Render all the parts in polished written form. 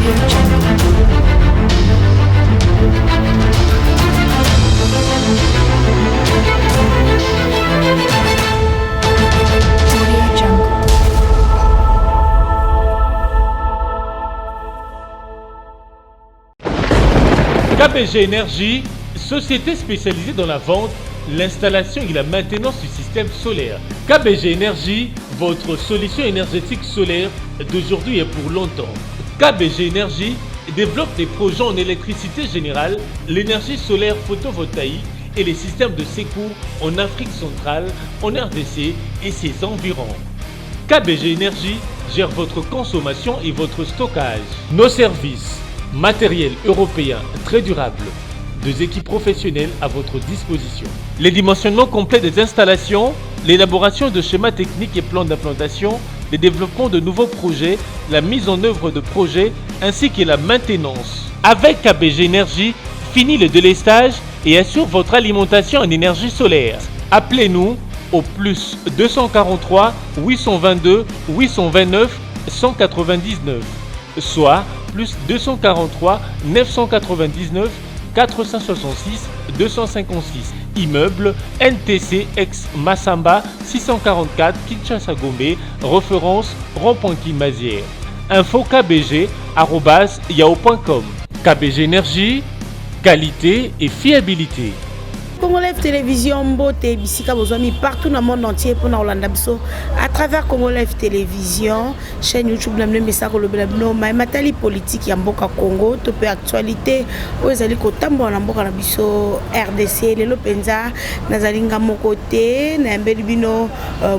Audio Jungle. Audio Jungle. KBG Énergie, société spécialisée dans la vente, l'installation et la maintenance du système solaire. KBG Énergie, votre solution énergétique solaire d'aujourd'hui et pour longtemps. KBG Énergie développe des projets en électricité générale, l'énergie solaire photovoltaïque et les systèmes de secours en Afrique centrale, en RDC et ses environs. KBG Énergie gère votre consommation et votre stockage. Nos services, matériel européen très durable, deux équipes professionnelles à votre disposition. Les dimensionnements complets des installations, l'élaboration de schémas techniques et plans d'implantation, le développement de nouveaux projets, la mise en œuvre de projets ainsi que la maintenance. Avec KBG Énergie, fini le délestage et assure votre alimentation en énergie solaire. Appelez-nous au plus 243 822 829 199, soit plus 243 999 466 256. Immeuble NTC ex Massamba 644 Kinshasa Gombe, référence rond-point Mazière. Info KBG yahoo.com. KBG Énergie, qualité et fiabilité. Congo Live Télévision mbote bisika bozwami partout dans le monde entier mpona kolanda biso à travers Congo Live Télévision, chaîne YouTube na bino mesaka kolobela bino maye matali politique ya mboka Congo to mpe actualité oyo ezali kotambola na mboka na biso RDC. Lelo mpenza nazali nga moko te, nayambeli bino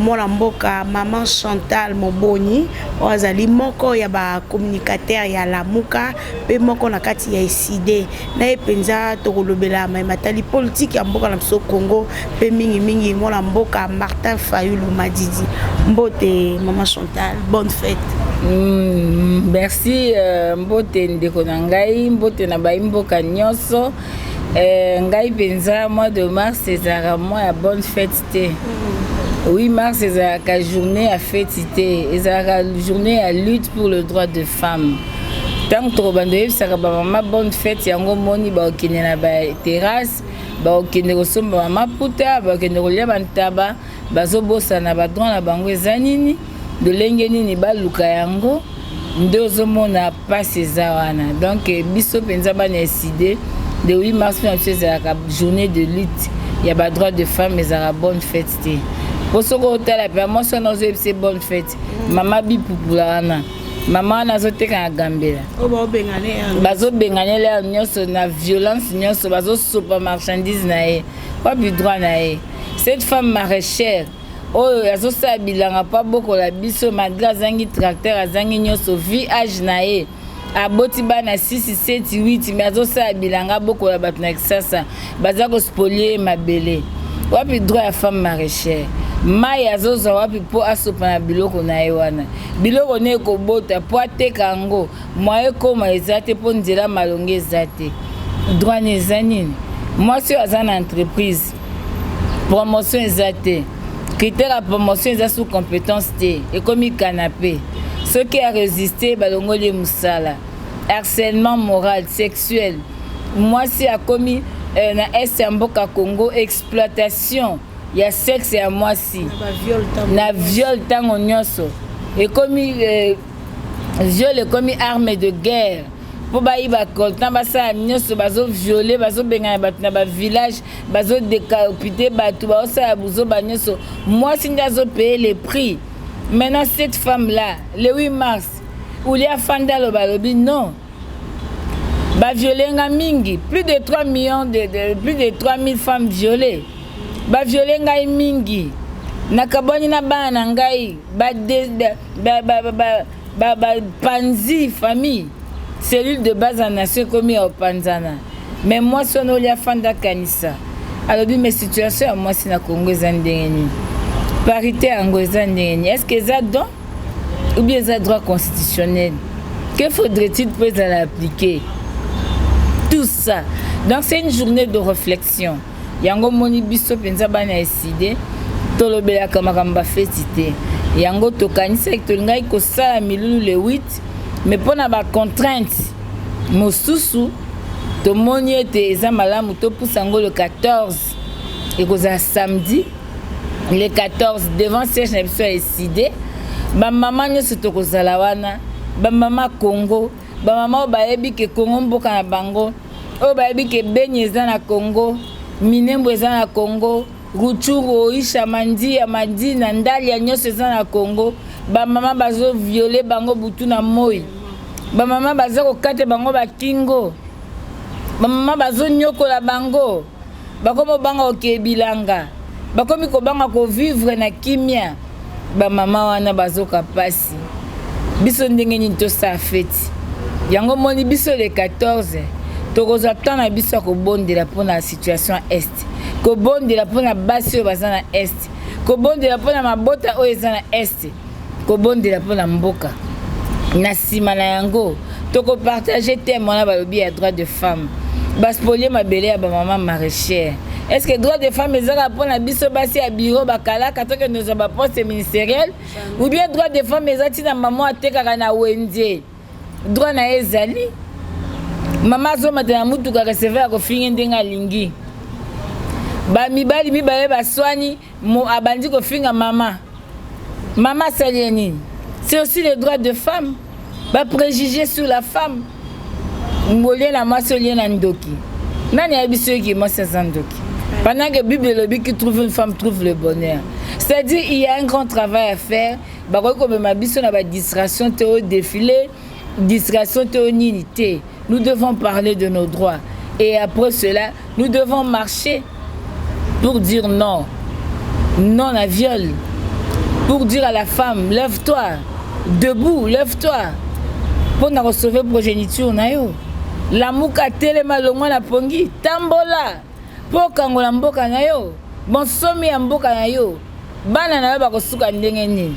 mwana mboka mama Chantal Moboni oyo azali moko ya bacommunicateur ya Lamuka mpe moko na kati ya ECiDé. Na ye mpenza tokolobela maye matali politique ya mboka na biso Congo mpe mingimingi mwana mboka Martin Fayulu Madidi. Mbote mama Chantal, bonne fête. Merci, mbote ndeko na ngai, mbote na bayi mboka nyonso. Ngai mpenza, mois de mars ezalaka mois ya bonne fête te. 8 mars ezalaka journée ya fête te, ezalaka journée ya lutte pour le droit de femme. Ntango tokobanda oyebisaka bamama bonne fête, yango moni bakokende na baterrasse, bakokende kosomba bamaputa, bakokende kolia bantaba, bazobosana badroit na bango eza nini, lolenge nini baluka yango. Nde ozomona mpasi eza wana. Donc biso mpenza bana ECiDé, le 8 mars mpe na biso ezalaka journée de lutte ya badroit de femme, ezalaka bonne fête te. Mpo soki otala mpe mwasi wana ozoyebisa bonne fête, mama bipupula wana, mama wana azoteka na Gambela, bazobenganela ya nyonso na violence nyonso, bazosopa marchandise na ye, wapi droit na ye? Cette femme maraîchère oyo azosala bilanga mpo abokola biso, malgré azangi tracteur, azangi nyonso, vu âge na ye, aboti bana 6, 7, 8, mais azosala bilanga, abokola bato na Kisasa, baza kospolier ye mabele. Wapi droit ya femme maraîchère? Mai azozwa wapi mpo asopa na biloko na ye wana? Biloko ne ekobota mpo ateka yango, moyen ekóma eza te mpo nzela malongo eza te. Droit ne eza nini? Mwasi oyo aza na entreprise, promotion eza te, critère ya promotion eza sous compétence te, ekomi canapé. Soki arésister, balongoli ye mosala. Harcèlement moral, sexuel, mwasi akomi na est ya mboka Congo, exploitation ya sexe ya mwasi na viol ntango nyonso ekomi viol ekomi arme de guerre mpo bayiba coltan, basala nyonso, bazovioler, bazobengana bato na bavillage, bazodécapiter bato, bazosala buzoba nyonso. Mwasi nde azopayer le prix. Maintenant, cette femme là, le 8 mars, uli afandi, aloba, alobi non, bavioler nga mingi, plus de 3 millions de plus de 3000 femmes violées, bavioler ngai mingi, nakabwani na bana na ngai, bapanzi famille, cellule de base ya nation ekomi ya kopanzana. Mais mwasi wana oli afanda, akanisa, alobi: mais situation ya mwasi na Congo eza ndenge nini? Parité yango eza ndenge nini? Est ce que eza don ou bien eza droit constitutionnel? Que faudrait-il mpo ezala appliqué, tout ça? Donc c'est une journée de réflexion. Yango moni biso mpenza bana ECiDé tolobelaka makambo bafeti te. Yango tokanisaki, tolingaki kosala milulu le 8. Mais mpona bacontrainte mosusu, tomoni ete eza malamu topusa yango le 14. Ekozala samedi le 14, devant siège na biso ya ECiDé. Bamama nyonso tokozala wana, bamama Congo, bamama oyo bayebi ke Congo mboka na bango, oyo bayebi ke Beni eza na Congo, Minembwe eza na Congo, Rutshuru, Oisha, Mandia, Madina, Ndalia, nyonso eza na Congo. Bamama bazovioler bango butu na moi, bamama baza kokata bango bakingo, bamama bazonyokola bango, bakomi kobanga kokee bilanga, bakomi kobanga kovivre na kimia. Bamama wana bazoka mpasi. Biso ndenge nini tosala feti yango? Moni biso le 14 tokozwa temps na biso ya kobondela mpona situation ya Est, kobondela mpona basi oyo baza na Est, kobondela mpona mabota oyo eza na Est, kobondela mpona mboka. Na nsima na yango tokopartager thème wana. Balobi ya droit de femme, baspolier mabele ya bamama maraîchère. Est ce que droit de femme ezaka mpona biso basi ya bureau bakalaka tokende ozwa baposte ministériel, ou bien droit de femme eza ntina mama atekaka na wenze, droit na ye ezali? Mama azomata na mutuka, receveur akofinge ndenge alingi. Bamibali mibale baswani, abandi kofinga mama. Mama asali ye nini? C'est aussi le droit de femme. Bapréjugé sur la femme, olie na mwasi, olie na ndoki. Nani ayebi soki mwasi aza ndoki, pendant que Bible elobi: qui trouve une femme trouve le bonheur? C'est-à-dire, il y a un grand travail à faire. Bakoki komema biso na badistraction te, oyo défilé, distraction te, oyo nini te. Nous devons parler de nos droits et après cela, nous devons marcher pour dire non, non à viol, pour dire à la femme: lève-toi, debout, lève-toi mpona kosauver progéniture na yo. Lamuka, telema, longwa na pongi, tambola mpo okangola mboka na yo, bonsomi ya mboka na yo. Bana na yo bakosuka ndenge nini?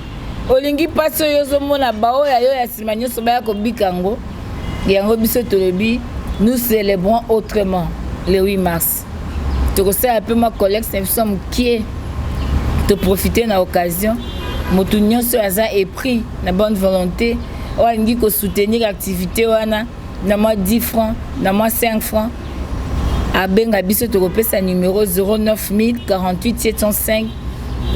Olingi mpasi oyo ozomona, baoyo ya yo ya nsima nyonso baya kobika yango. Yango biso tolobi: nous célébrons autrement le 8 mars. Tokosala mpe mwa collecte na biso ya mokie, toprofite na occasion. Moto nyonso oyo aza épris na bonne volonté, oyo alingi kosoutenir activité wana na mwa 10 francs, na mwa 5 francs, abenga biso. Tokopesa numéro 09000 48 705,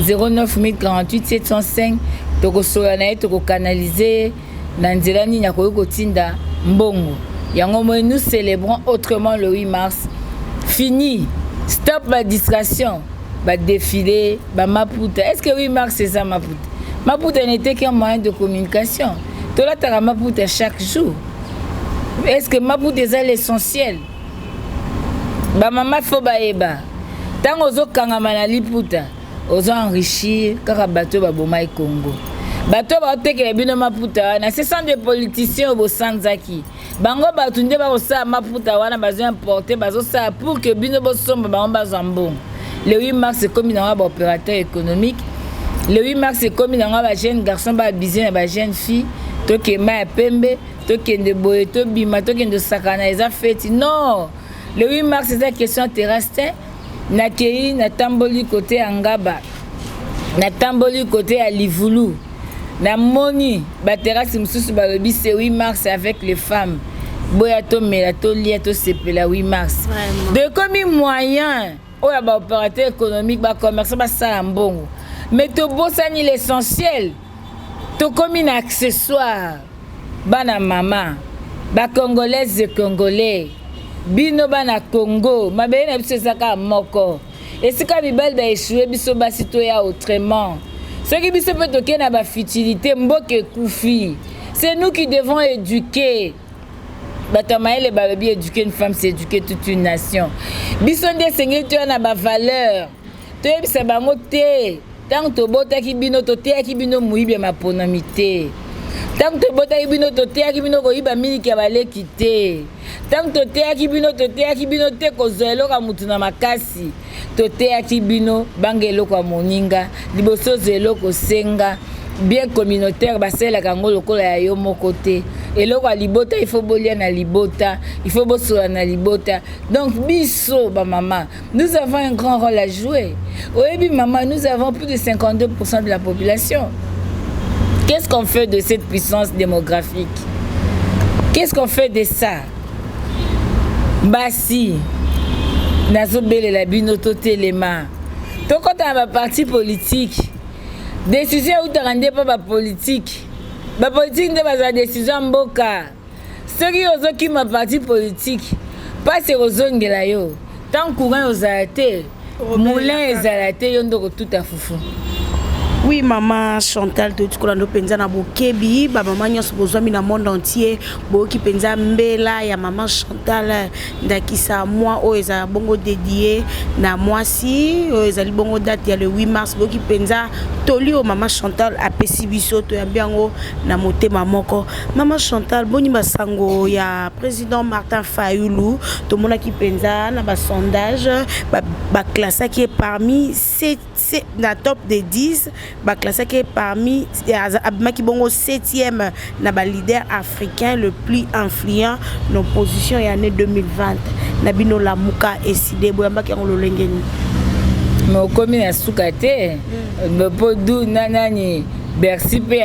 09000 48 705. Tokosolola na ye, tokokanalize ye na nzela nini akoki kotinda mbongo yango. Moi, nous célébrons autrement le 8 mars. Fini, stop badistraction, badéfilé, bamaputa. Est ce que 8 mars eza maputa? Maputa n'était qu'un moyen de communication. Tolataka maputa chaque jour. Est ce que maputa eza l'essentiel? Bamama fo bayeba, ntango ozokangama na liputa, ozo enrichir kaka bato oyo babomaki Congo. Bato oyo baotekela bino maputa wana, ce sont des politiciens oyo bosanzaki bango. Bato nde bakosala maputa wana, bazoimporter, bazosala pour que bino bosomba, bango bazwa mbongo. Le 8 mars ekomi nango baopérateur économique. Le 8 mars ekomi nango bajeune garçon baabuse na bajeune fille. Tokema ya pembe, tokende boye, tobima, tokende osakana, eza feti. Non, le 8 mars eza question terrasse te. Nakei, natamboli kote ya Ngaba, natamboli kote ya Livulu, namoni baterrasse mosusu balobi: c'est 8 mars avec les femmes, boya tomela, tolia, tosepela 8 mars. Donc ekomi moyen oyo ya baopérateur économique, bacommerçant basala mbongo. Mais tobosani l'essentiel, tokomi na accessoire. Bana mama, bacongolaise et congolais, bino bana Congo, mabele na biso eza kaka moko. Esika mibali baéchouer, biso basi toya autrement. Soki biso mpe tokei na bafutilité, mboka ekufi. C'est nous qui devons éduquer. Bato ya mayele balobi: éduquer une femme, c'est éduquer toute une nation. Biso nde esengeli toya na bavaleur, toyebisa bango te. Ntango tobotaki bino, toteyaki bino moyibi ya maponami te. Ntango tobotaki bino, toteyaki bino koyiba miliki ya baleki te. Ntango toteyaki bino, toteyaki bino te kozwa eloko ya mutu na makasi. Toteyaki bino banga eloko ya moninga. Liboso ozwa eloko, osenga. Bien communautaire, basalelaka yango lokola ya yo moko te. Eloko ya libota, il faut bolia na libota, il faut bosola na libota. Donc biso bamama, nous avons un grand rôle à jouer. Oyebi mama, nous avons plus de 52 de la population. Qu'est-ce qu'on fait de cette puissance démographique? Qu'est-ce qu'on fait de ça? Basi, nazobelela bino, totelema, tokɔta na baparti politique. Décision eutaka nde mpo bapolitique, bapolitique nde bazala décision ya mboka. Soki ozokima parti politique, mpasi ekozongela yo. Tant courant ozala te, moulin ezala te, yo nde okotuta fufu. Oui, mama Chantal, toyoti kolanda mpenza na bokebi. Bamama nyonso bozwami na monde entier, boyoki mpenza mbela ya mama Chantal. Ndakisa mwa oyo ezala bongo dédié na mwasi, oyo ezali bongo date ya le 8 mars. Boyoki mpenza toli oyo mama Chantal apesi biso, toyambi yango na motema moko. Mama Chantal, boni basango ya président Martin Fayulu? Tomonaki mpenza na basondage baclassaki ye parmi na top de 10, baclassaki parmi, abimaki bongo 7e na baleader africain le plus influent na opposition ya année 2020. Na bino Lamuka eside, boyambaki yango lolenge nini? Me okomi na suka te, mpo du nani, Bercy mpe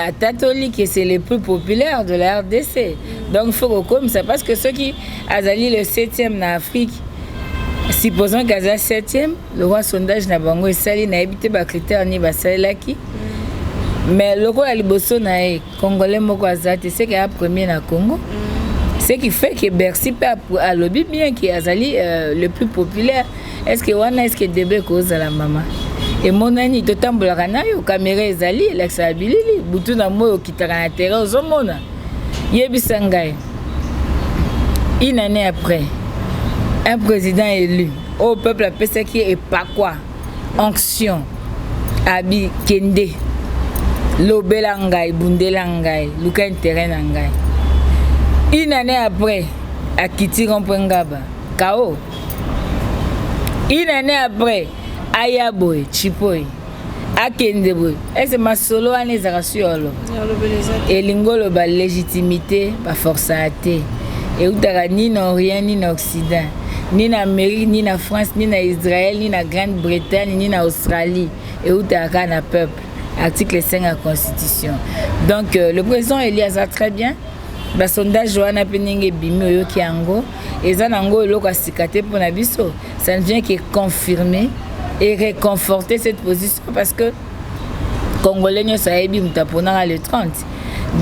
atatoli que c'est le plus populaire de la RDC. Donc faut kokomisa, parce que soki azali le 7e na Afrique, supposons qu'aza 7e, lokwa sondage na bango esali, nayebi te bacritère nini basalelaki, mais lokola liboso na ye Congolais moko aza te, seke aya premier na Congo, ce qui fait que Bercy mpe alobi bien ke azali le plus populaire. Est ce que wana, est ce que débat ekozala? Mama, emonani, totambolaka na yo, caméra ezali, elakisaka bilili butu na moi, okitaka na terrain, ozomona. Yebisa ngai, une année après, un président élu oyo peuple apesaki epakwa onction, abi kende, lobela ngai, bundela ngai, luka intérêt na ngai, une année après akiti rond-point Ngaba kao, une année après aya boye chipoi, akende boye, ese masolo wana ezalaka su ya oloba? Elingi oloba légitimité baforçaka te, eutaka ni na Orient, ni na Occident, ni na Amérique, ni na France, ni na Israël, ni na Grande-Bretagne, ni na Australie. Eutaka kaka na peuple, article 5 ya Constitution. Donc le président élu aza très bien. Basondage wana mpe ndenge ebimi, oyoki yango, eza nango eloko ya sika te mpona biso. Ça ne vient que confirmer et réconforter cette position, parce que Congolais nyonso ayebi moto aponaka le 30.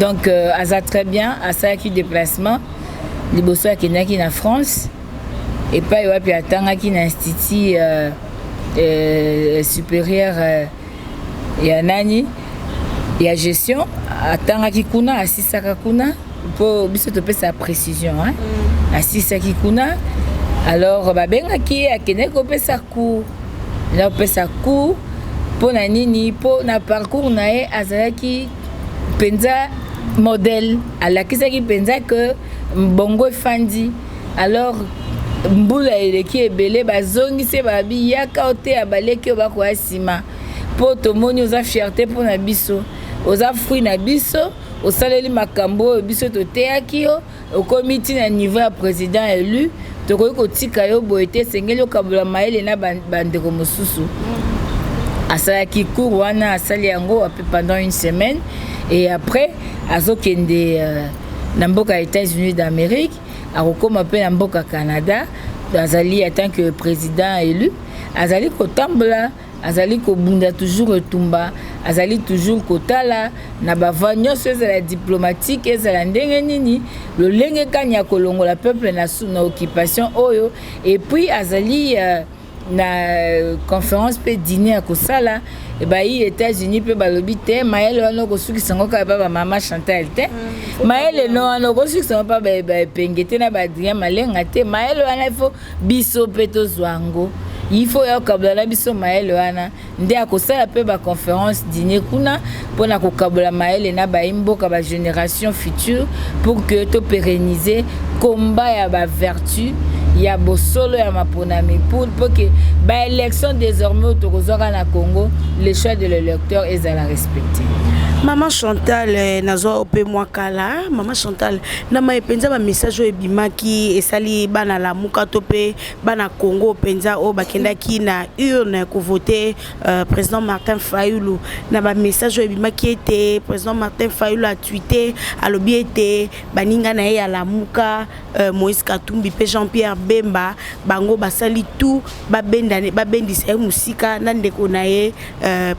Donc aza très bien. Asalaki déplacement liboso, akendaki na France, epai wapi atangaki na institut supérieur ya nani, ya gestion. Atangaki kuna, asisaka kuna, mpo biso topesa précision, hein? Asisaki kuna. Alors babengaki ye, akendaki kopesa cours. Na kopesa cours mpo na nini? Mpo na parcours na ye, azalaki mpenza modèle, alakisaki mpenza ke bongo efandi. Alors mbula eleki ebele, bazongisi, babi yaka oteya baleki oyo bakoya nsima, mpo tomoni oza fierté mpo na biso, oza fruit na biso, osaleli makambo oyo biso toteyaki yo, okomi ntina niveau ya président élu. Tokoki kotika yo boye te, esengeli okabola mayele na bandeko mosusu. Asalaki cours wana, asali yango pendant une semaine, et après azokende na mboka ya États-Unis d'Amérique, akokóma mpe na mboka Canada. Azali en tant que président élu, azali kotambola, azali kobunda toujours etumba, azali toujours kotala na bavoies nyonso, ezala diplomatique, ezala ndenge nini, lolenge kani ya kolongola peuple na occupation oyo. Et puis azali na conférence mpe dîner ya kosala bayi États-Unis mpe balobi te, mayele wana okosukisa yango kaka pa bamama Chantal te, mayele no wana okosukisa yango pa baepenge te, na baadrien Malenga te. Mayele wana ifo biso mpe tozwa yango, il faut ya kokabola na biso mayele wana. Nde akosala mpe baconférence dîner kuna mpona kokabola mayele na bayi mboka, bagénération future, pour que topérenniser combat ya bavertu, ya bosolo ya maponami, pour que baélection désormais oyo tokozwaka na Congo, le choix de l'électeur ezala respecté. Mama Chantal, nazwa mpe mwa kala. Mama Chantal, na maye mpenza bamessage oyo ebimaki, esali bana Lamuka to mpe bana Congo mpenza oyo bakendaki na urne kovote président Martin Fayulu, na bamessage oyo ebimaki ete président Martin Fayulu atweeter, alobi ete baninga na ye ya Lamuka, Moïse Katumbi mpe Jean-Pierre Bemba, bango basali tout babendisa ye mosika na ndeko na ye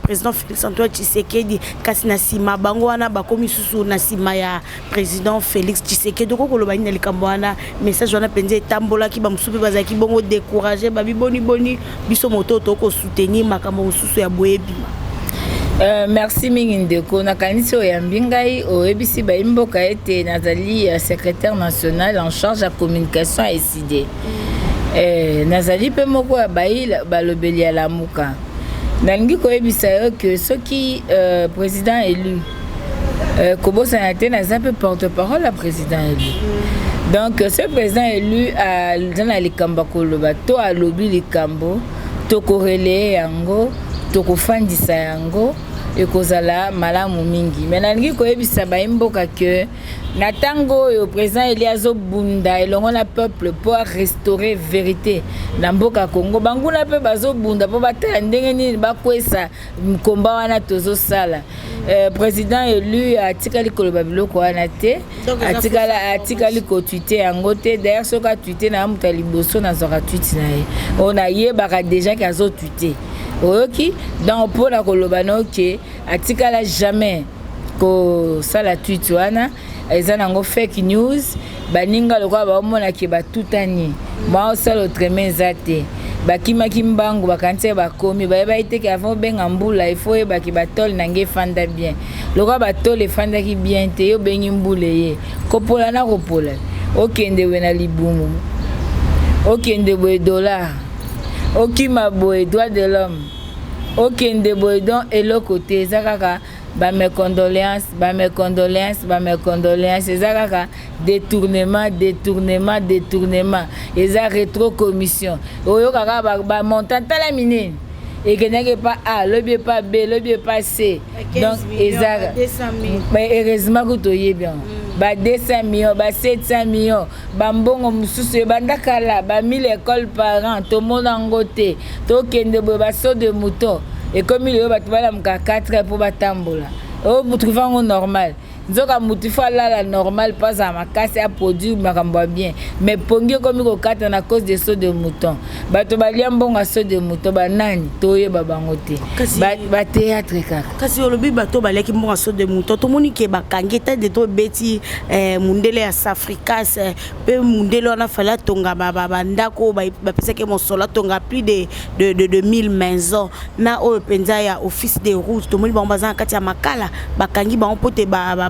président Félix Antoine Tshisekedi, kasi na nsima bango wana bakomi susu na nsima ya président Félix Tshisekedi. Okoki koloba nini na likambo wana? Message wana mpenza etambolaki, bamosusu mpe bazalaki bongo découragé, babi boni boni biso moto tokosoutenir makambo mosusu ya boye ebima. Merci mingi, ndeko. Nakanisi oyambi ngai, oyebisi bayimboka ete nazali secrétaire national en charge ya communication ya ECiDé. Nazali mpe moko ya bayi balobeli ya Lamuka. Nalingi koyebisa yo ke soki président élu, kobosana te, naza mpe porte-parole ya président élu. Donc ce président élu aza na likambo ya koloba to alobi likambo, tokorelayer yango, tokofandisa yango, ekozala malamu mingi. Me nalingi koyebisa bayimboka ke na ntango oyo président élu azobunda elongo na peuple mpo arestaurer vérité na mboka Congo, banguna mpe bazobunda mpo batala ndenge nini bakwesa nkomba wana tozosala. Président élu atikali koloba biloko wana te, atikali kotweeter yango te. D'ailleurs, soki atweeter na moto ya liboso nazwaka tweet na ye, oyo nayebaka déjà ke azotweeter, oyoki. Donc mpona koloba na oke, atikala jamais kosala tweet wana, eza nango fake news. Baninga lokola baomonaki batutani mwa osala autrement eza te, bakimaki mbangu, bakanisi bakomi, bayebaki teke avant obenga mbula, ifo oyebaki batole na nge efanda bien. Lokola batole efandaki bien te, yo obengi mbula, eye kopola na kopola, okende boye na libumu, okende boye dollar, okima boye droit de l'homme, okende boye. Donc eloko te, eza kaka bames condoléances, bames condoléances, bames condoléances. Eza kaka détournement, détournement, détournement, eza rétro commission. Oyoka kaka bamontant, tala minene ekendaki epa A, lobi epa B, lobi epa C. Donc eza, mais heureusement ku toyebi yango, ba 200 millions, ba 700 millions, bambongo mosusu ebanda kala, ba 1000 école par an, tomona yango te. Tokende boye, basaut de mouton ekomi lelo, bato balamuka 4 heures mpo batambola. Oyo trouve yango normal? Nzoka motu fo alala normal mpo azala makasi, aproduire makambo ya bien. Mais pongi ekomi kokata na cause de saut de mouton. Bato balia mbongo ya saut de mouton banani? Toyeba bango te, bathéâtre kaka. Kasi olobi bato baliaki mbongo ya saut de mouton, tomoni ke bakangi état de to ebeti mundele ya Safricas mpe mundele wana fali atonga bandako, bapesaki mosolo atonga plus de 1000 maisons. Na oyo mpenza ya Office de route, tomoni bango baza na kati ya Makala, bakangi bango mpo te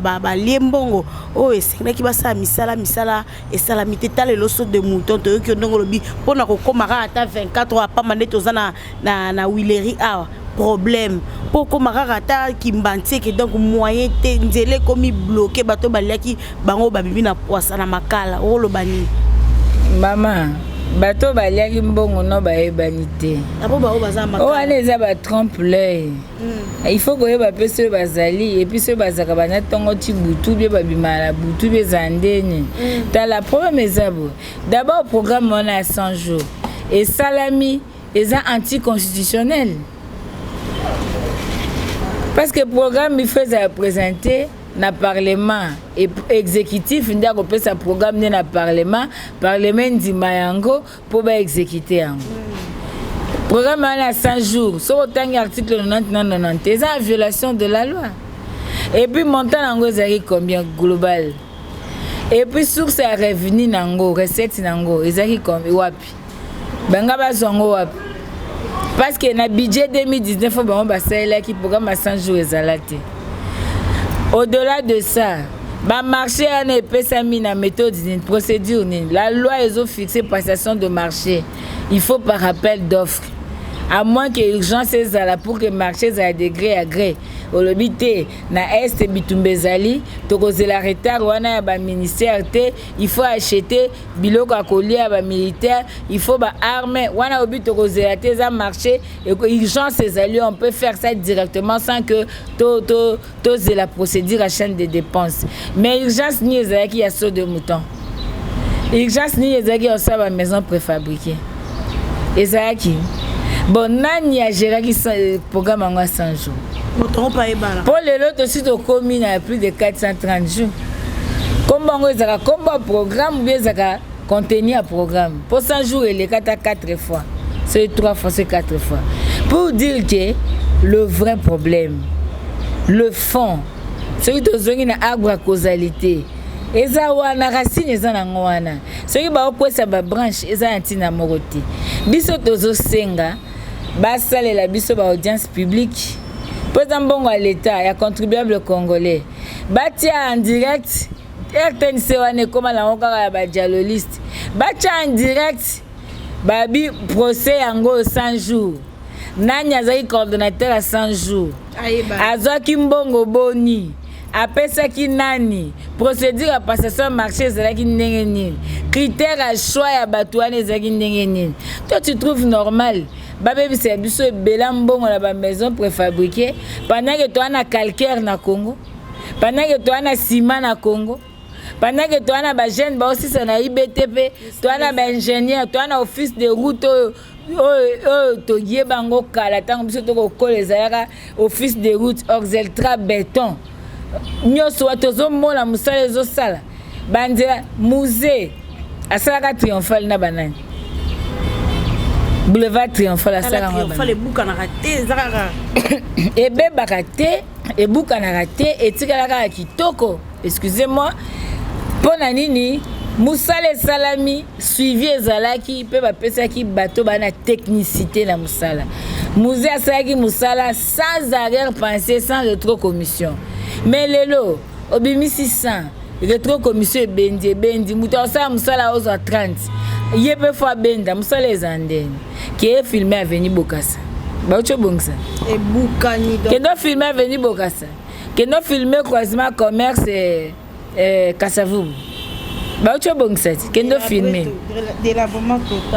balie mbongo oyo esengelaki basala misala, misala esalami te. Tala elo saut de mouton, toyoki yo ndenge olobi, mpona kokóma kaka ata 24 oyo apamba nde toza na Huilerie awa, problème mpo okóma kaka ata Kimbanseke, donc moyen te, nzela ekomi bloqué. Bato baliaki bango babimi na poisa na Makala. Okoloba nini? Mama, bato baliaki mbongo no bayebani te. Abo bao baza oyo wana eza batrompe l'œil. Il faut koyeba mpe soki bazali, et puis soki bazalaka bana ntongo ti butu bie, babimaka na butu bie, ezala ndeni. Tala, problème eza boye: d'abord, programme wana ya 100 jours esalami, eza anticonstitutionnel, parce que programme, il faut ezala présenter na parlement. Exécutif nde akopesa programme nde na parlement, parlement ndima yango mpo baexécute yango. Programme wana ya 100 jours, soki otangi article 90 na 90, eza na violation de la loi. Et puis montant yango ezalaki combien global? Et puis source ya revenu nango, recette nango ezalaki wapi? Banga bazwa yango wapi? Parce que na budget 2019 oyo bango basalelaki programme ya 100 jours ezala te. Au-delà de ça, bamarché wana epesami na méthode nini, procédure nini? La loi ezofixe passation de marché, il faut par appel d'offre. À moins que urgence ezala pour que marché ezala de gré à gré. Olobi te na Est bitumba ezali, tokozela retard wana ya baministère te, il faut acheter biloko ya kolia ya bamilitaire, il faut baarme wana. Obi tokozela te, eza marché, urgence ezali, on peut faire ça directement sans que tozela procédure ya chaîne de dépense. Mais urgence nini ezalaki ya saut de mouton? Urgence nini ezalaki ya kosala bamaison préfabriqué? Ezalaki bon, nani agéraki programme yango ya 100 jours? Moto mpo ayebana. Mpo lelo tosi tokómi na plus de 430 jours. Nkombo yango ezalaka nkombo ya programme ou ezalaka contenu ya programme? Mpo 100 jours eleka ata 4 fois, c'est 3 fois, c'est 4 fois. Pour dire que le vrai problème, le fond, soki tozongi na arbre ya causalité, eza wana, racine eza nango wana. Soki baokwesa babranche, eza na ntina moko te. Biso tozosenga basalela biso baaudience publique, mpo eza mbongo ya leta, ya contribuable congolais. Batia en direct RTNC wana, ekóma nango kaka ya badialoliste. Batia en direct babi procès yango 100 jours, nani azalaki coordonnateur ya 100 jours, azwaki mbongo boni, apesaki nani, procédure ya passation ya marché ezalaki ndenge nini, critère ya choix ya bato wana ezalaki ndenge nini. To tu trouves normal babebisa biso ebela mbongo na bamaison préfabriqué pendant que toa na calcaire na Congo, pendant que toa na ciment na Congo, pendant que toa na bajeune baosisa na IBTP, toa na baingénieur, toa na office de route oyo oyo toyeba yango kala, ntango biso tokokola ezalaka office de route Oxeltra Béton. Nyonso wa tozomona mosala ezosala banzela. Musée asalaka Triomphal na banani, boulevard Triomphal asalaka ebukanaka te, eza kaka ebebaka te, ebukanaka te, etikala kaka kitoko. Excusez moi, mpo na nini mosala esalami, suivi ezalaki mpe bapesaki bato baa na technicité na mosala. Musée asalaki mosala sans arrière pensée, sans rétrocommission. Mais lelo obimisi 100, rétrocommission ebendi, ebendi. Moto akosala mosala ozwa 30, ye mpe fo abenda mosala. Eza ndeni ke filme avenue Bokasa bauti obongisa. Ebukani. Kendo filme avenue Bokasa, kendo filme croisement commerce Kasavubu bauti obongisa ti, kendo filme,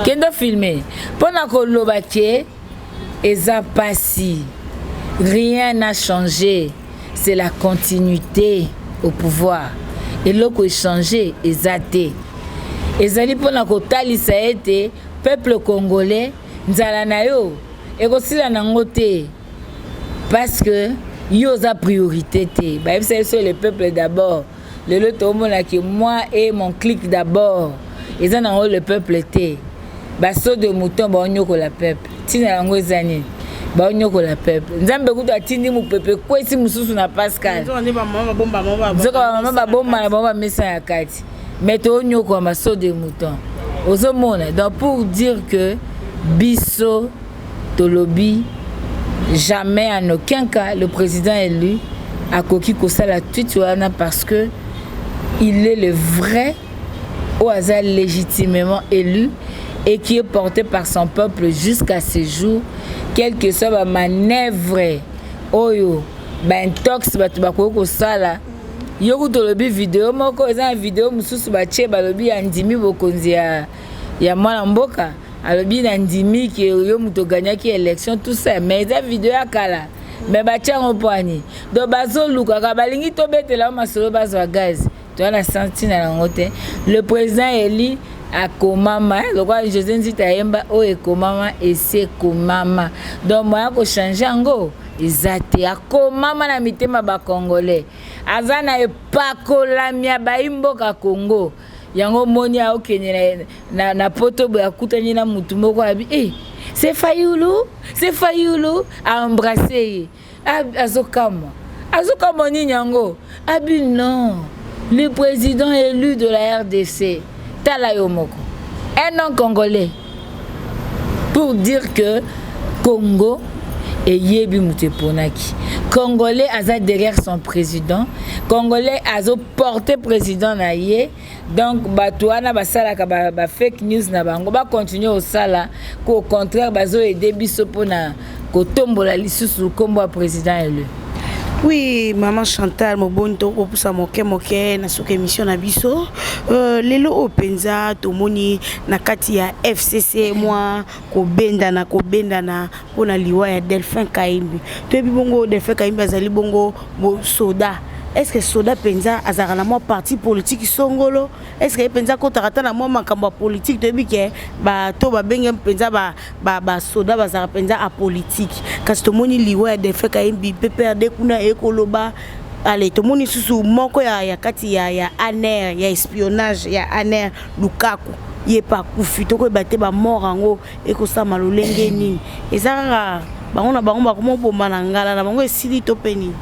kendo filme. Mpo na koloba ke eza pasi, rien n'a changé, c'est la continuité au pouvoir. Eloko echangé eza te. Ezali mpona kotalisa ete peuple congolais, nzala na yo ekosila nango te, parce que yo oza priorité te. Bayebisa biso le peuple d'abord. Lelo tomonaki moi et mon clique d'abord, eza nango le peuple te. Basaut de mouton baonyokola peuple, ntina yango eza nini? Baonyokola peuple. Nzambe kutu atindi mopepe, ekwesi mosusu na Pascal. Nzoka bamama babombana bango bamesa ya kati, mais toonyokwama saut de mouton ozomona. Donc pour dire que biso tolobi, jamais, en aucun cas, le président élu akoki kosala tweet wana, parce que il est le vrai oyo aza légitimement élu et qui est porté par son peuple jusqu'à ce jour. Quelle que soit bamanœuvre oyo baintox bato bakoki kosala, yo kutu olobi video moko eza na video mosusu batie, balobi andimi bokonzi ya mwana mboka, alobi na ndimi ke yo moto oganyaki élection, tout ça. Mais eza video ya kala, mais batie yango mpo ani? Donc bazolukaka, balingi tobetela yo masolo, bazwa gaz. Toza na ntina yango te. Le président élu akomama lokola José Nzita ayemba oyo ekomama, esi ekomama. Donc moya kochange yango eza te. Akomama na mitema bacongolais, aza na epakolami ya bayi mboka Congo. Yango moni aokende na poto boye, akutani na mutu moko abi eh, c'est Fayulu, c'est Fayulu, aembrasse ye, azokamwa, azokamwa nini yango? Abi non, le président élu de la RDC. Tala yo moko, un non congolais, pour dire que Congo Eyebi moto eponaki. Congolais aza derrière son président, Congolais azoporte président na ye. Donc bato wana basalaka ba fake news na bango, bacontinue kosala ko, au contraire bazoaider biso mpona kotombola lisusu nkombo ya président élu. Oui, Maman Chantal Moboni, tokopusa moke moke na soki émission na biso. Lelo oyo mpenza tomoni na kati ya FCC mwa kobendana kobendana mpona liwa ya Delphin Kahimbi. Toyebi bongo Delphin Kahimbi azali bongo soda. Est ce que soda mpenza azalaka na mwa parti politique songolo? Est ce que ye mpenza akotaka ata na mwa makambo ya politique? Toyebi ke bato babenge mpenza basoda bazalaka mpenza apolitique, kasi tomoni liwa ya Delphin Kahimbi, PPRD kuna ekoloba ale. Tomoni lisusu moko ya kati ya ANR, ya espionnage ya ANR, Lukaku, ye mpe akufi. Tokoyeba te bamort yango ekosama lolenge nini. Eza kaka bango na bango bakomoboma na ngala na bango, esili to mpe nini?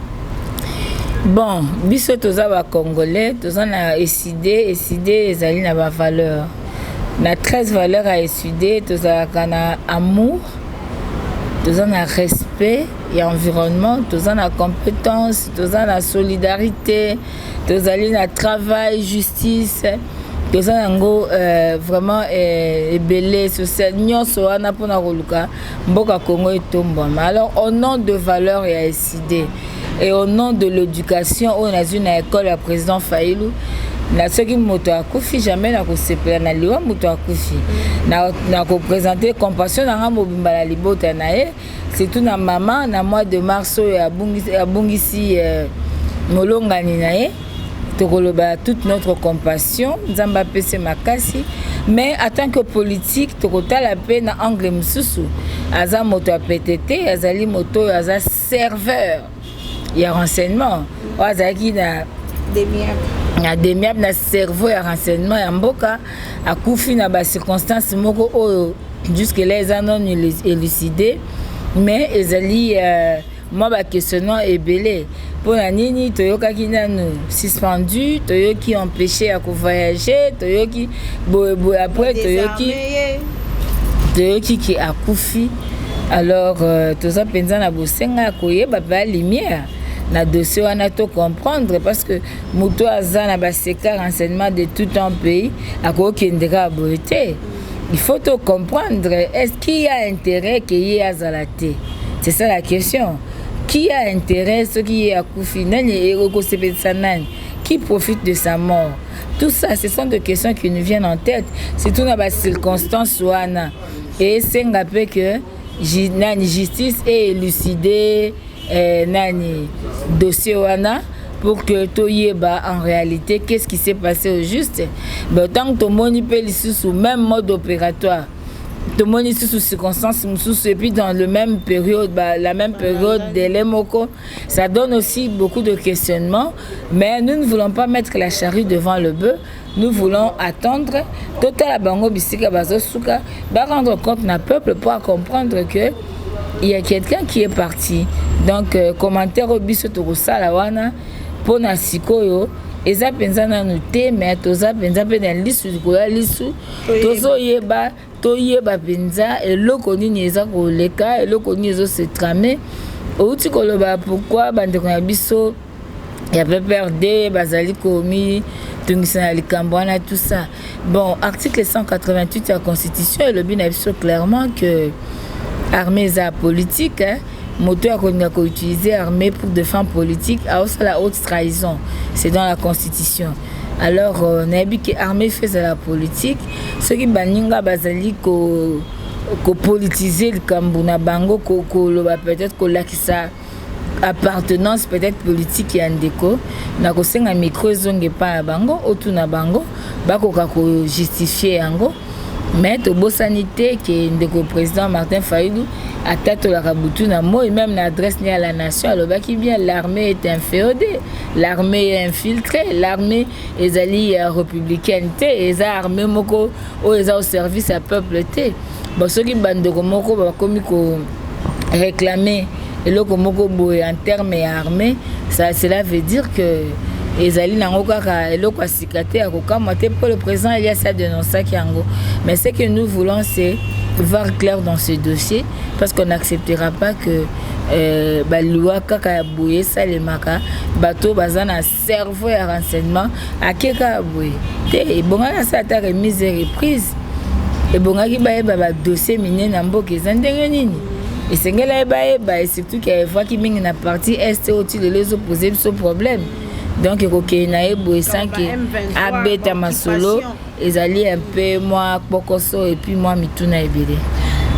Bon, biso toza bacongolais, toza na ECiDé. ECiDé ezali na bavaleur, na 13 valeur ya ECiDé. Tozalaka na amour, toza na respect ya environnement, toza na compétence, toza na solidarité, tozali na travail, justice. Toza yango vraiment ebele, social, nyonso wana mpona koluka mboka Congo etombwama. Alors, au nom de valeur ya ECiDé et au nom de l'éducation oyo nazwi na école ya président Fayulu, na soki moto akufi, jamais nakosepela na liwa moto akufi. Na koprésente compassion na nga mobimba na libota na ye, surtout na mama, na mois de mars oyo abungisi molongani na ye. Tokoloba toute notre compassion, Nzambe apesi makasi. Mais en tant que politique, tokotala mpe na angle mosusu. Aza moto ya pete te, azali moto oyo aza serveur ya renseignement, oyo azalaki na DEMIAP, na cerveau ya renseignement ya mboka. Akufi na bacirconstance moko oyo jusque là eza non élucidé, mais ezali mwa baquestionnement ebele. Mpona nini toyokaki nanu suspendu, toyoki empêché ya kovoyage, toyoki boyeboye, après toyoki ke akufi? Alors toza mpenza na bosenga ya koyeba mpe lumière na dossier wana, to comprendre, parce que moto aza na basecret renseignement de tout un pays akokende kaka boye te. Il faut to comprendre, est-ce qu'il y a intérêt ke ye azala te? C'est ça la question. Qui a intérêt soki ye akufi? Nani ekosepelisa nani? Qui profite de sa mort? Tout ça, ce sont des questions qui nous viennent en tête, surtout na bacirconstance wana. Esenga mpe ke nani, justice élucider nani dossier wana pour que toyeba en réalité qu'est-ce qui s'est passé au juste. Bon, tant que tomoni mpe lisusu même mode opératoire, tomoni lisusu circonstance mosusu, et puis dans le même période, bah, la même période, délai moko, ça donne aussi beaucoup de questionnements. Mais nous ne voulons pas mettre la charrue devant le bœuf, nous voulons attendre, totala bango bisika bazosuka, barendre compte na peuple pour comprendre que il y a quelqu'un qui est parti. Donc commentaire oyo biso tokosala wana mpona sikoyo eza mpenza nanu te, mais toza mpenza mpe na lisu likolo ya lisu, tozoyeba, toyeba mpenza eloko nini eza koleka, eloko nini ezose tramer. Outi koloba pourquoi bandeko na biso ya PPRD bazali komitungisa na likambo wana, tout ça. Bon, article 188 ya constitution elobi na biso clairement que armée eza politique, hein? Moto ya kolinga koutiliser armée pour des fins politiques aosala haute trahison, c'est dans la constitution. Alors nayebi ke armée fe ezala politique. Soki baninga bazali kopolitiser likambo na bango, koloba peut-être kolakisa appartenance peut-être politique ya ndeko, na kosenga micro ezonga epai na bango, otuna bango, bakoka kojustifie yango. Mais tobosani te ke ndeko président Martin Fayulu atatolaka butu na moi, même na adresse ni à la nation, alobaki bien: l'armée est inféodée, l'armée est infiltrée, l'armée ezali républicaine te, eza armée moko oyo eza au service ya peuple te. Bon, soki bandeko moko bakomi koréclamer eloko moko boye en terme ya armée, ça, cela veut dire que ezali nango kaka eloko ya sika te, ya kokamwa te, mpo le président Elias adénonçaki yango. Mais ce que nous voulons, c'est voir clair dans ce dossier parce qu'on n'acceptera pas que euh, baliwa kaka ya boye esalemaka bato baza na cerveau ya renseignement ake kaka boye te. Ebongaki asala ata remise et reprise, ebongaki bayeba badossier minene na mboka eza ndenge nini, esengeli ayeba, et surtout ke aevwaki mingi na partie Est oyo ti lelo ezopose biso problème. Donc ekokende na ye boye sans ke abeta masolo, ezali un peu mwa kpokoso et puis mwa mituna ebele.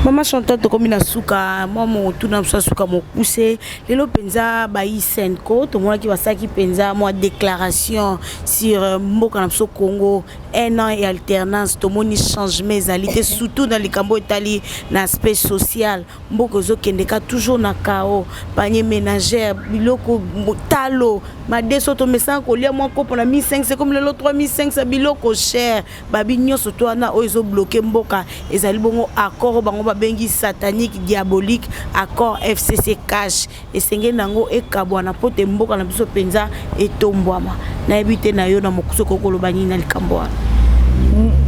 Mama Chantal, tokomi na suka. Mwa motuna mosu asuka mokuse. Lelo mpenza bayi CENCO tomonaki basalaki mpenza mwa déclaration sur mboka na biso Congo, un an et alternance. Tomoni changement ezali te, surtout na likambo etali na aspect social. Mboka ezokende ka toujours na chaos. Panier ménagère, biloko talo, madeso tomesana kolia mwa kopo na 1500, komi lelo 3500, biloko cher. Babi nyonso to wana oyo ezobloquer mboka ezali bongo accord oyo bango babengi satanique, diabolique, accord FCC CACH. Esengeli nango ekabwana mpo te mboka na biso mpenza etombwama. Nayebi te na yo na mokusu okoki koloba nini na likambo wana?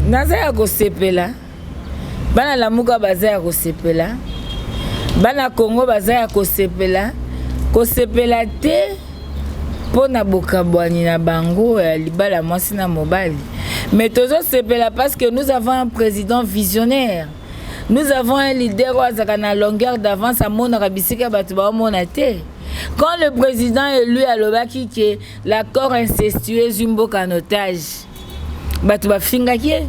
Naza ya kosepela. Bana Lamuka baza ya kosepela, bana Kongo baza ya kosepela. Kosepela te mpo na bokabwani na bango ya libala, mwasi na mobali, mais tozosepela parce que nous avons un président visionnaire, nous avons un leader oyo azalaka na longueur d'avance, amonaka bisika bato baomona te. Quand le président élu alobaki ke l'accord incestueux ezwi mboka en otage, bato bafingaki ye,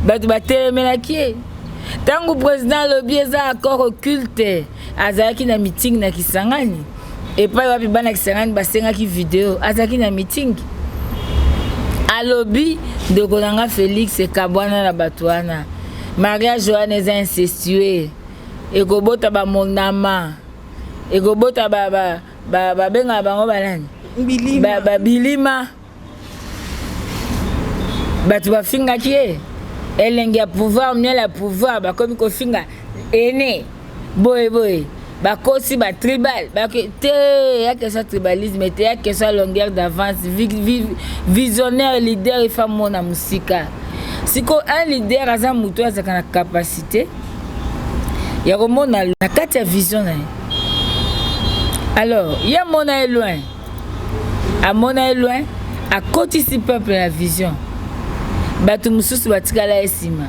bato batelemelaki ye. Ntango président alobi eza accord occulte, azalaki na meeting na Kisangani, epai wapi bana Kisangani basengaki video. Azalaki na meeting, alobi: "Ndeko na nga Félix, ekabwana na bato wana, mariage wana eza incestueux, ekobota bamonama, ekobota babengaka bango banani, babilima." Bato bafingaki ye. Elenge ya pouvoir, miel ya pouvoir, bakomi kofinga ene boye boye, bakosi batribal te. Ya question tribalisme te, ya question longueur d'avance. Visionnaire, leader efa mona mosika. Sikoyo un leader aza moto oyo azalaka na capacité ya komona na kati ya vision na ye. Alors ye amona ye loin, amona ye loin, akotisi peuple na vision. Bato mosusu batikala ye nsima.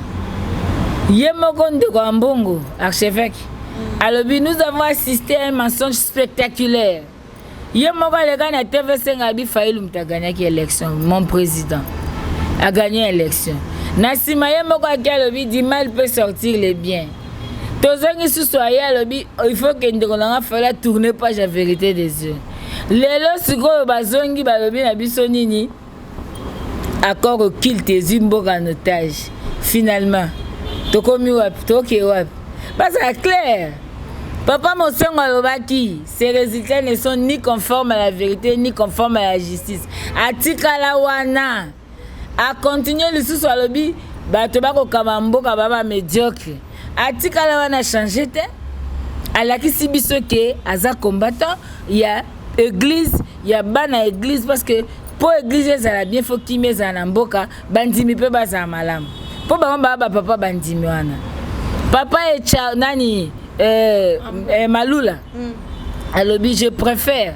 Ye moko ndeko ya mbongo, archevêque, alobi: "Nous avons assisté à un mensonge spectaculaire." Ye moko aleka na TV5, abi Fayulu moto agagnaki élection, mon président a gagné élection. Na nsima ye moko aki alobi: "Du mal peut sortir le bien." Tozongi susu, aye alobi: "Il faut ke ndeko na nga Fayulu tourner page ya vérité des yeux." Lelo sikoyo bazongi, balobi na biso nini? Accord occulte ezwi mboka en otage. Finalement tokomi wapi? Toke wapi? Bazala clair. Papa Mosongo alobaki: "Ces résultats ne sont ni conformes à la vérité ni conformes à la justice." Atikala wana, acontinue lisusu, alobi bato bakokamba mboka ba bamédiocre. Atikala wana, change te. Alakisi biso ke aza combattant ya église, ya bana église, parce que mpo église ezala bien, faut kimia ezala na mboka, bandimi mpe bazala malamu, mpo bango baa bapapa bandimi wana. Papa echa nani, Malula alobi: "Je préfère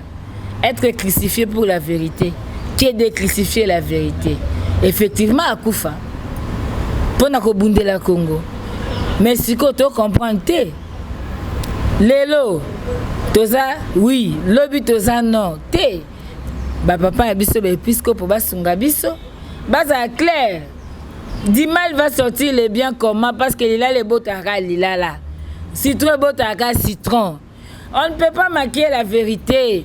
être crucifié pour la vérité que de crucifier la vérité." Effectivement akufa mpo na kobundela Congo. Mais sikoyo tocomprendre te. Lelo toza oui, lobi toza non te. Bapapa na biso baepiscopo basunga biso, bazala clair. Du mal va sortir le bien comment? Parce que lilala ebotaka lilala, citron ebotaka citron. On ne peut pas maquiller la vérité.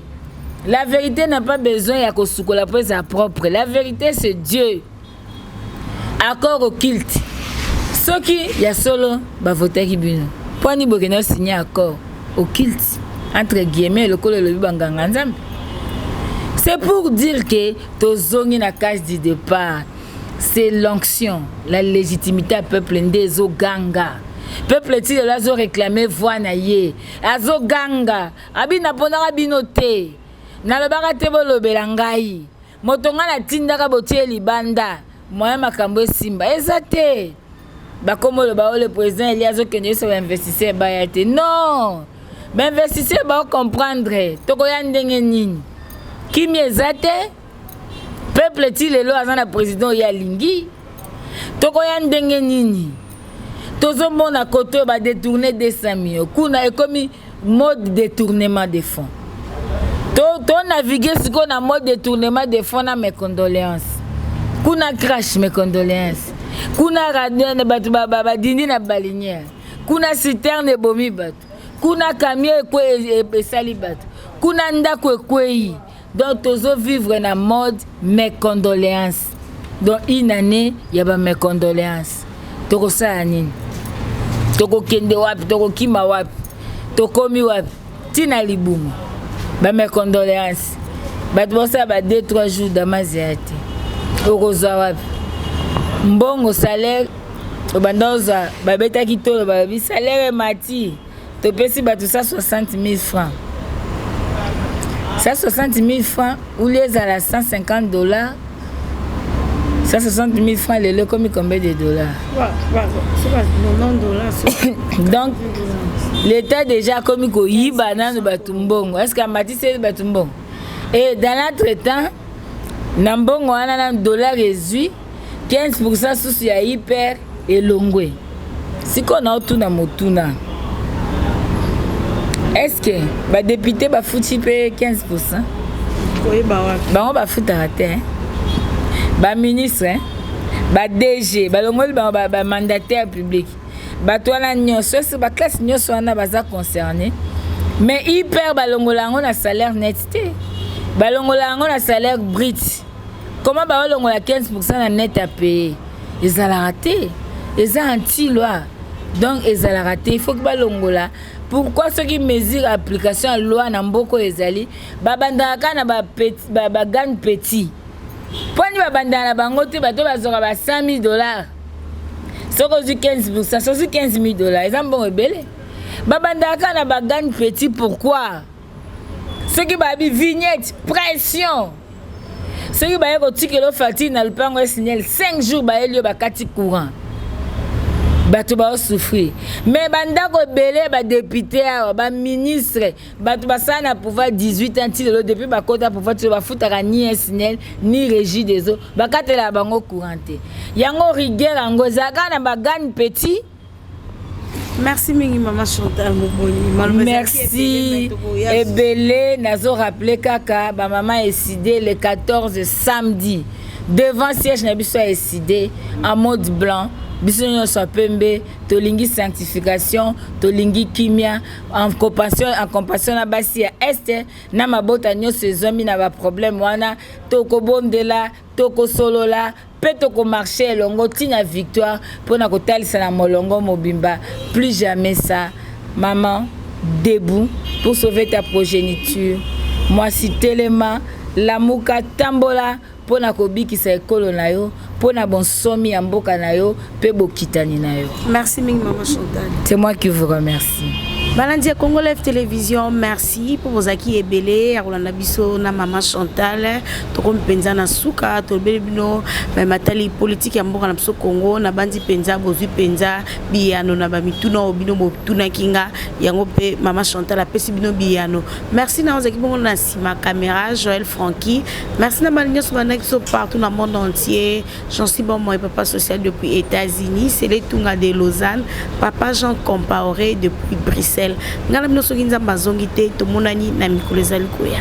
La vérité n'a pas besoin ya kosukola mpo eza propre. La vérité, c'est Dieu. Accord occulte, soki ya solo bavotaki bino, mpo ani bokende osigner accord occulte entre guillemets, lokola elobi banganga Nzambe? C'est pour dire que tozongi na case du départ. C'est l'onction, la légitimité ya peuple nde ezoganga. Peuple ti lelo azoréclame voix na ye, azoganga abi: "Naponaka bino te, nalobaka te, bolobela ngai moto ngai natindaka, botie libanda." Moya makambo esimba eza te. Bakoma oloba oyo le président eli azokende biso, bainvestisseur baya te. Non, bainvestisseur baocomprendre tokoya ndenge nini? Kimia eza te. Peuple ti lelo aza na président oyo alingi. Tokoya ndenge nini? Tozomona kote oyo badétourne 200 millions, kuna ekomi mode détournement de fonds. Tonavigue to sikoyo na mode détournement de fonds na mes condoléances. Kuna crash, mes condoléances. Kuna bato badindi na balinière, kuna citerne ebomi bato, kuna camion esali bato, kuna ndako ekwei. Donc tozovivre na mode mes condoléances. Donc une année ya ba mes condoléances. Tokosala nini? Tokokende wapi? Tokokima wapi? Tokomi wapi? Ntina libumu, ba mes condoléances. Bato bosala ba 2 3 jours damazia te. Okozwa wapi mbongo, salaire obanda ozwa? Babetaki tolo, balobi salaire emati, topesi bato 160 000 francs. 160 000 francs uli ezala 150 $. 160 000 francs lelo ekomi combien de dollars? Donc l'État déjà akomi koyiba nanu bato mbongo. Est ce que amatiseli bato mbongo? Et dans l'entretemps, na mbongo wana na dollar ezwi 15 susu ya IPR elongwe. Sikoyo naotuna motuna: est ce que badéputé bafuti mpe 15? Koyeba wapi? Bango bafutaka te. Baministre, ba DG, balongoli bango, bamandataire public, bato wana nyonso esi baclasse nyonso wana baza concerné. Mais IPR balongola yango na salaire net te, balongola yango na salaire brut. Comment baolongola 15 na net à payer? Ezalaka te, eza anti loi. Donc ezalaka te, il faut que balongola. Pourquoi? Soki mesure application ya loi na mboka oyo ezali, babandaka kaka na bagagne petit. Mponi babandaka na bango te? Bato bazwaka ba 100 000 $, soki ozwi 15, soki ozwi 15 000 $, eza mbongo ebele. Babandaka kaka na bagagne petit. Pourquoi? Soki babi vignette pression, soki baye kotikela facture na lupango ya SNEL, 5 jours bayeli yo, bakati courant, bato baosouffrir. Mais bandako ebele, badéputé awa, baministre, bato basala na pouvoir 18 ans, ti lelo, depuis bakota pouvoir ti bafutaka ni SNEL ni Régie des eaux, bakatelaka bango courant te. Yango rigueur yango ezalaka na bagagne petit. Merci mingi, Mama Chantal Moboni. Merci ebele. Nazorappeler kaka bamama ECiDé, le 14 samedi, devant siège na biso ya ECiDé, en mode blanc, biso nyonso ya pembe. Tolingi sanctification, tolingi kimia, en compassion na basi ya Est na mabota nyonso ezwami na baproblème wana. Tokobondela, tokosolola mpe tokomarche elongo ntina victoire, mpona kotalisa na molongo mobimba: plus jamais ça. Maman, debout pour sauver ta progéniture. Mwasi, telema, lamuka, tambola mpona kobikisa ekolo na yo, mpona bonsomi ya mboka na yo mpe bokitani na yo. Merci mingi, Mama Chantal. C'est moi qui vous remercie. Balandi ya Congo Live Télévision, merci mpo bozalaki ebele ya kolanda biso na Mama Chantal. Tokomi mpenza na suka. Tolobeli bino matali politike ya mboka na biso Congo. Nabandi mpenza bozwi mpenza biyano na bamituna oyo bino botunaki nga yango, mpe Mama Chantal apesi bino biyano. Merci na ozalaki bongo na nsima caméra, Joël Franki. Merci na bana nyonso bandaki biso partout na monde entier. J'en suis bon, moi, papa social depuis États-Unis, c'est Tunga de Lausanne, papa Jean Compaoré depuis Bruxelles. Ngai na bino, soki Nzambe azongi te, tomonani na mikolo ezali koya.